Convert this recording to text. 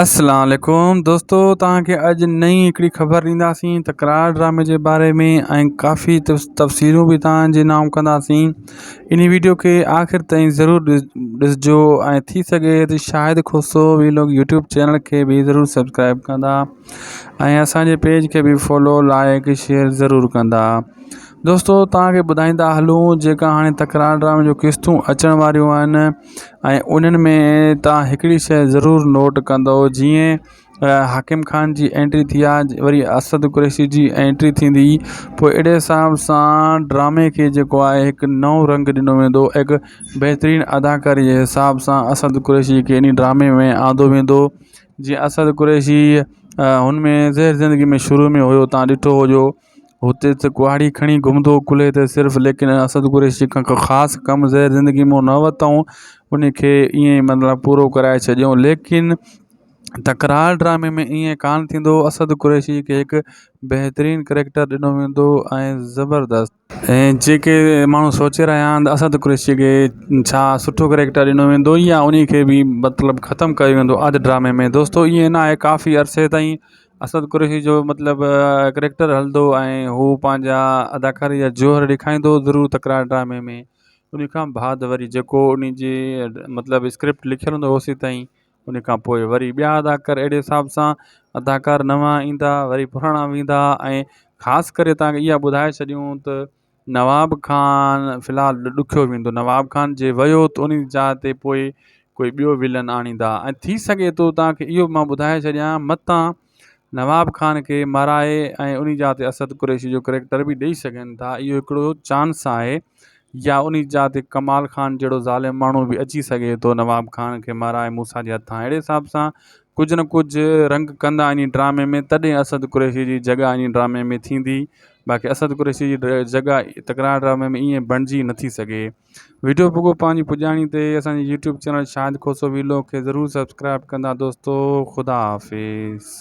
اسلام عليڪم دوستو توهان کي اڄ نئين هڪڙي خبر ڏينداسين تڪرار ڊرامي جي باري ۾ ۽ ڪافي تفصيلون به توهان جي نام ڪنداسين ان ويڊيو کي آخر تائين ضرور ڏسجو ۽ ٿي سگهي ته Shahid Khoso vlog YouTube channel کي به ضرور سبسڪرائب ڪندا ۽ اسان جي پيج کي به فالو لائڪ شيئر ضرور ڪندا دوستو توهان کي ٻڌائيندا هلون جيڪا هاڻي تڪرار ڊرامي جون قسطون اچڻ واريون آهن ۽ انهن ۾ توهان هڪڙي شيء ضرور نوٽ ڪندو جيئن حاڪم خان جي انٽري ٿي آهي وري اسد قريشي جي انٽري ٿيندي پوء اهڙي حساب سان ڊرامي کي جيڪو آهي هڪ نئون رنگ ڏنو ويندو هڪ بهترين اداڪاري جي حساب سان اسد قريشي کي انهي ڊرامي ۾ آندو ويندو جيئن اسد قريشي هن ۾ زهر زندگي ۾ شروع ۾ هيو توهان ڏٺو هجو هتي ته ڪهاڙي کڻي گهمندو هو ڪلهي تي صرف ليڪن اسد قريشي کان ڪو خاص ڪم زهر زندگي مان نه ورتائون ان کي ائين ئي مطلب پورو ڪرائي ڇڏيائون ليڪن تڪرار ڊرامي ۾ ائين ڪانه ٿيندو اسد قريشي کي هڪ بهترين ڪريڪٽر ڏنو ويندو ۽ زبردست ۽ جيڪي ماڻهو سوچي رهيا آهن ته اسد قريشي کي ڇا سٺو ڪريڪٽر ڏنو ويندو يا ان کي به مطلب ختم ڪيو ويندو اڌ ڊرامي ۾ دوستو ائين نه آهي ڪافي عرصي تائين اسد قريشي جو مطلب ڪريڪٽر هلندو ۽ هو پنهنجا اداڪاري جا جوهر ڏيکاريندو ضرور تڪرار ڊرامي ۾ ان کان بعد وري جيڪو ان جي مطلب اسڪرپٽ لکيل هوندو اوسي تائين ان کان پوء وري ٻيا اداڪار اهڙي حساب سان اداڪار نوان ايندا وري پراڻا ويندا ۽ خاص ڪري توهان کي اها ٻڌائي ڇڏيون ته نواب خان في الحال ڏکيو ويندو نواب خان جي ويو ته ان جاء تي پوء ڪوئي ٻيو ولن آڻيندا ۽ ٿي سگهي ٿو توهان کي اهو مان ٻڌائي ڇڏيان متان نواب خان کي مارائي ۽ ان جاء تي اسد قريشي جو ڪريڪٽر به ڏئي سگهن ٿا اهو هڪڙو چانس آهي يا ان جاء تي ڪمال خان جهڙو ظالم ماڻهو به اچي سگهي ٿو نواب خان کي مارائي موسيٰ جي هٿان اهڙي حساب سان ڪجهه نه ڪجهه رنگ ڪندا انهي ڊرامي ۾ تڏهن اسد قريشي جي جڳهه انهي ڊرامي ۾ ٿيندي باقي اسد قريشي جي جڳهه تڪرار ڊرامي ۾ ائين بڻجي نٿي سگهي ويڊيو پڳو پنهنجي پڄاڻي تي اسان جي YouTube channel Shahid Khoso vlog کي ضرور سبسڪرائب ڪندا دوستو خدا حافظ.